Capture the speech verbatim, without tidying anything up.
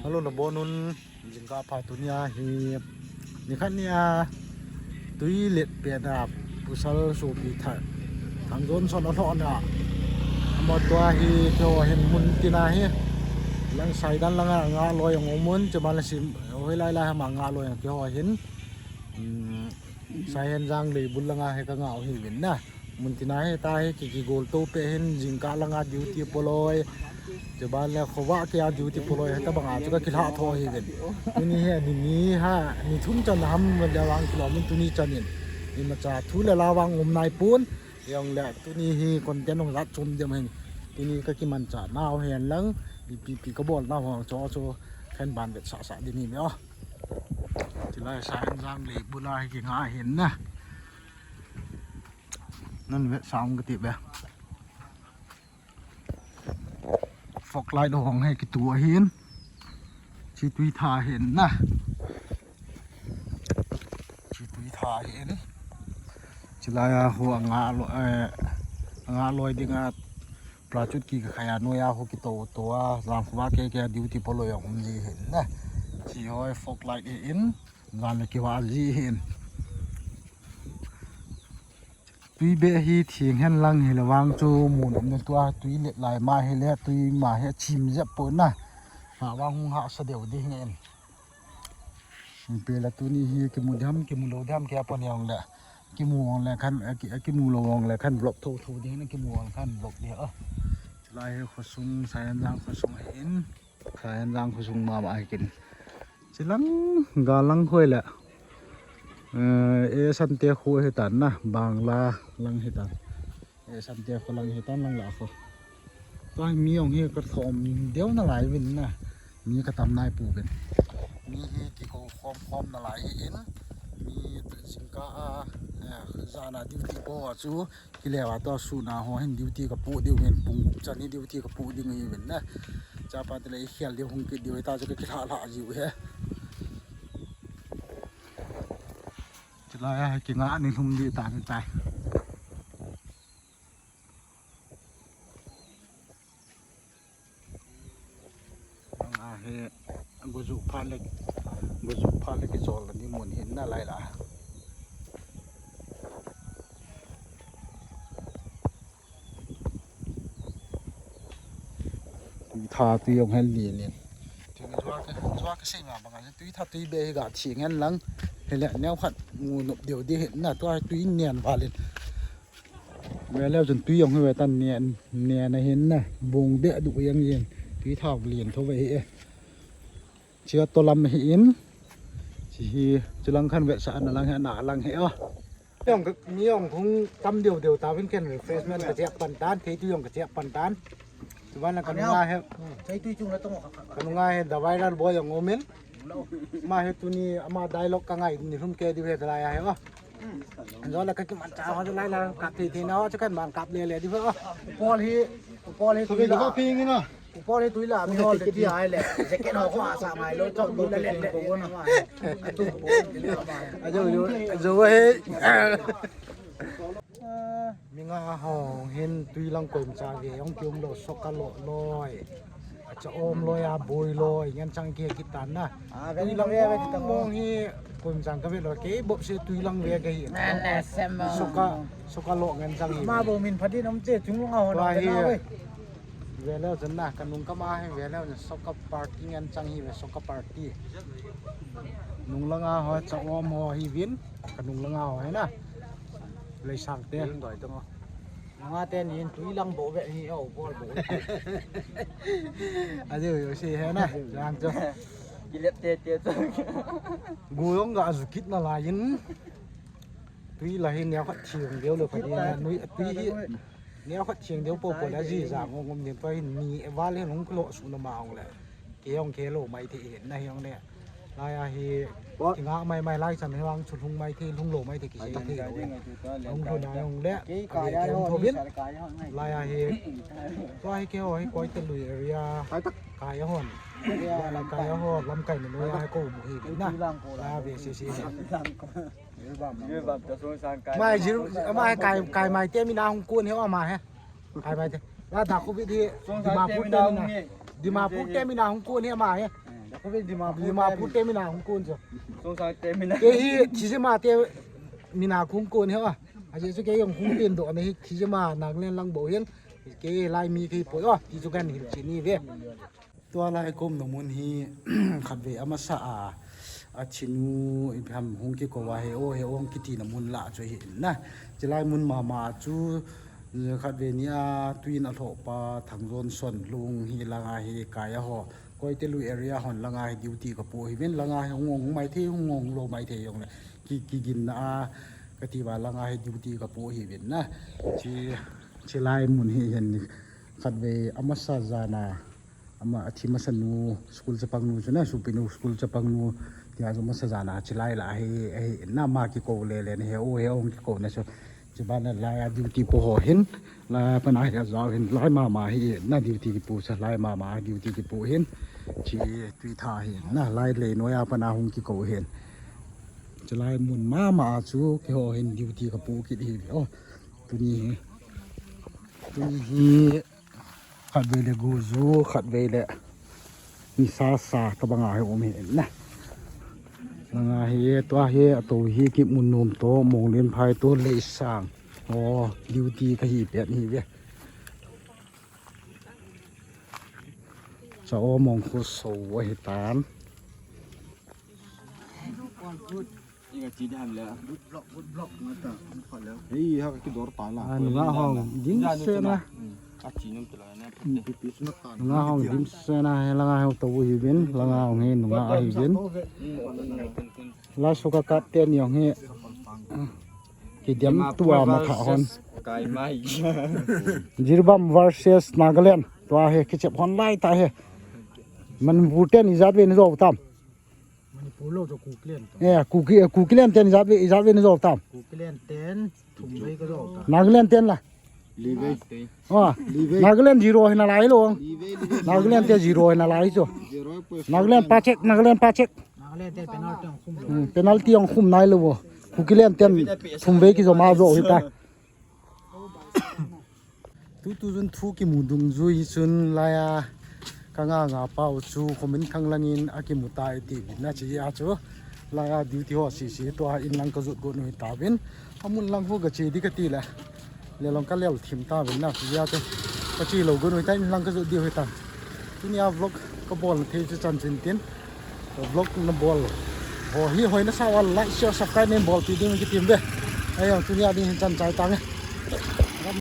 Hello, nabonun, jingkah pha. Tunia hi nikhat nia tui let pena pasal sopi Thang Johnson alhoh na. Ama tua hi keiho hin mun tina hi lang saidan langa nga loi ang umun, chuma la sim hoilai lai hama nga loi ang keiho hin. Sai Henzang lei bul langa hi ka nga u hi vin na. Mun tina hi ta hi ki, kigol to pe hin jingkah langa duty poloi. Chuban le khovah kia duty poloi hi ta banga chu ka kilha tho hi vin. Tuni hi ni ni ha, ni thum chan ham le vang kilom in tuni chan in. Imacha thu le la vang um nai pun. Jong le tuni hi content ong jat chom dem hin. Tuni ka kimancha nau hen lang. Ipi pi ka bol nau hong cho cho khen ban vetsah sah di ni me o. Chulai Sai Henzang lei bula hi ki nga hin na. Nan vetsah ong ka ti be. Fog light hong hi kitu ahin. Chi tui tha hin na. Chi tui tha hin. Chulai a ho anga lo, eh, anga loi dinga Prachut ki ka khaya noi a ho kito to a, jang khovah ke ke duty poloi ang um ji hin na. Chi hoi fog light hin, jang le kivah ji hin. Tui be hi thing hen lang hi le vang chu mun um na tua tui let lai ma hi le tui ma hi chim jep po na. Ha vang hung ha sa deu di hin. Pe la tuni hi kimu dam, kimu lo dam ke apon yang le. Kimu ong le khan, ki, kimu lo ong le khan vlog tho tho di hin, kimu ong khan vlog di a. Chulai hi khosung, Sai Henzang khosung hin. Sai Henzang khosung mama hi kin. Chilang galang khoi le. Eh, e sante khu hi tan na, Bangla lang hi tan. E sante khu lang hi tan lang la khu. Tua mi ong hi ka thom deu na lai vin na. Mi ka tam nai pu vin. Mi hi ki ko khom khom na lai hi in. Mi jingkah a, eh, jana duty po a chu. Ki le wa to su na ho hin duty ka pu diu vin pung chan hi duty ka pu diu ngi vin na. Chapa te le i khel diu hung ki diu ta chu ka ki la la jiu he. Chulai a hi ki nga ni lhum di ta ni tai. Ang a hi guzu phan le, guzu phan le ki chol ni mun hin na lai la. Tui tha tui ong hel ni nin. Tui jua ka, jua ka sei ma bang a tui tha tui be hi ga thi ngen lang. Hele neo khat ngu nop deu di hin na tua tui nen valin. Ve leu chun tui ong hi ve tan nen, nen a hin na. Bong de du yang yin. Tui tha lien tho ve hi e. Chia to lam hi in. Chi hi, chilang khan vetsah na lang hi, na lang hi o. Yong, mi yong hung tam deu deu ta vin ken refreshment ka chek pan tan, thei tu yong ka chek pan tan. Chuban la ka nunga he. Thei tu chung la tong ka. Ka nunga he, the viral boy yong umin. Ma he tuni ama dialogue ka ngai ni lhum ke diu he, tala ya he o. Zo la ka kimancha ho lai la kap thei thei na ho, chu kan man kap le le diu he o. Paul hi, Paul hi tui la. Ping na. Paul hi tui la mi hol de ti ai le. Jacket ho ko asa mai lo chok du le le le. Ajo jo jo he. Mi nga ho hin tui lang koim cha ve ong kium lo sok a lo loi. Acha om loi a boi loi ngen chang ke kitan na. Tui lang ve ve kitan mong hi koim chang ka ve lo ke bop se tui lang ve ka hi. Sok a sok a lo ngen chang hi. Ma bo min phadin om che chung long a ho na ve. Veleu chun na, ka nung kama hi veleu chun soccer party ngen chang hi ve, soccer party. Nung langa ho, cha om ho hi vin, ka nung langa ho hi na. Leisang te. Ding doi tong. Nga te nin tui lang bo ve hi o, bol bo. Ajo yo si he na, lang cho. Kilep te te cho. Guyong ga azukit na la yin. Tui la hin ya khat thiang deu le khat ni na nui tui hi. Neo khat thiang deu po po la ji ja ngom ngom ding pa hin ni eval hin hung klo su na ma hung le. Ke hung ke lo mai thei hin na hiang le. Lai a hi ki nga mai mai lai chan hiang chu lhung mai thei lhung lo mai thei ki sei thei lo. Hung lo na hung le. Ke hung tho bin. Lai a hi. Tua hi ke ho hi koi te lui area. Kai a hon. Lam kai a ho lam kai mi noi a hi ko mu hi na. La ve si si. Mai jiru, mai kai, kai mai te mi na hung kun he o ma he. Kai mai te. La da covid hi. Dimapur te mi na. Dimapur te mi na hung kun he ma he. Dimapur te mina hung kon chu. Sungsang te mina. Kei hi Thijima te mina hung kon hi a. Ajeh chu kei jong hung tin doh na hi Thijima Nagaland lang bou hin. Kei lai mi kei poi o. Ti chu kan hil chini ve. Tua lai kom na mun hi khatvei amasa a. A chinu ipi ham hung kikou a he o he o hung kiti na mun lah chu hi na. Chilai mun mama chu khatvei nia tuin alhoh pa Thang Johnson lung hi langa hi kai a ho. Koite lui area hon langa hi duty kapo hi vin langa hi hung ong mai thei hung ong lo mai thei jong le. Ki, kigin na a kati va langa hi duty kapo hi vin na. Chi, chilai mun hi hin khatvei amasa jana. Ama athi masa nu school chapang nu chu na, supi nu school chapang nu, tia chu masa jana chilai la hi, hi na ma kikou le le he o he ong kikou na chu. Chibana lai a duty po ho hin, lai a pana hi a jao hin, lai mama hi na duty kipo sa, lai mama duty kipo hin. Chi tui tha hi na, lai le noi a pana hung kikou hin. Chilai mun mama a chu keiho hin duty kapo kit hi. O, tuni hi. Tuni hi. Khatvei le guju, khatvei le nisa sa tabanga hi um hi na. Langa hi tua hi ato hi kimu nom to, Monglenphai to, Leisang. O, duty kahi pet hi ve. Cha o mong khu so ahi tan. Inga chi dam le. Good block, good block, mata. Hei, ha kidor ta la. Nunga hong dim se na. A chi num tla na. Nunga hong dim se na, he langa hong to hi vin, langa hong he nunga hi vin. La suka kat te ni hong he. Kidiam tua ma kha hon. Kai mai. Jiribam versus Nagaland. Tua he kichep hon lai ta he. Manipur ten ijat ve ni jo tam. Manipur lo jo Kukiland to. Eh, Kuki, eh, Kukiland ten ijat ve, ijat ve ni jo tam. Kukiland ten thum vei ka jo tam. Nagaland ten la. Livei. Ah, Livei. Nagaland zero hi na lai lo. Livei, Livei. Nagaland te zero hi na lai jo. Zero point Nagaland pa check, Nagaland pa check. Nagaland te penalty ang khum lo. Hmm, penalty ang khum nai lo. Kukiland ten thum vei ki jo ma jo hi ta. Tu tu jun thu kimu dungjui chun laiya ka nga nga pau chu comment khang langin a kimu ta i ti vin na chi a chu laiya duty ho si si tua in lang ka jot go nu hi ta vin amun lang ho ga che di ka ti le le long ka lel thim ta vin na chi a chu ka chi lo go nu hi ta in lang ka jot di hi ta. Tunia vlog ka bol na thei chu chanchin tin. Vlog na bol ho hi hoi na sa wa like, share, subscribe nen bol pi ding ki tim be. Ayo tunia ding hin chan chai tang e.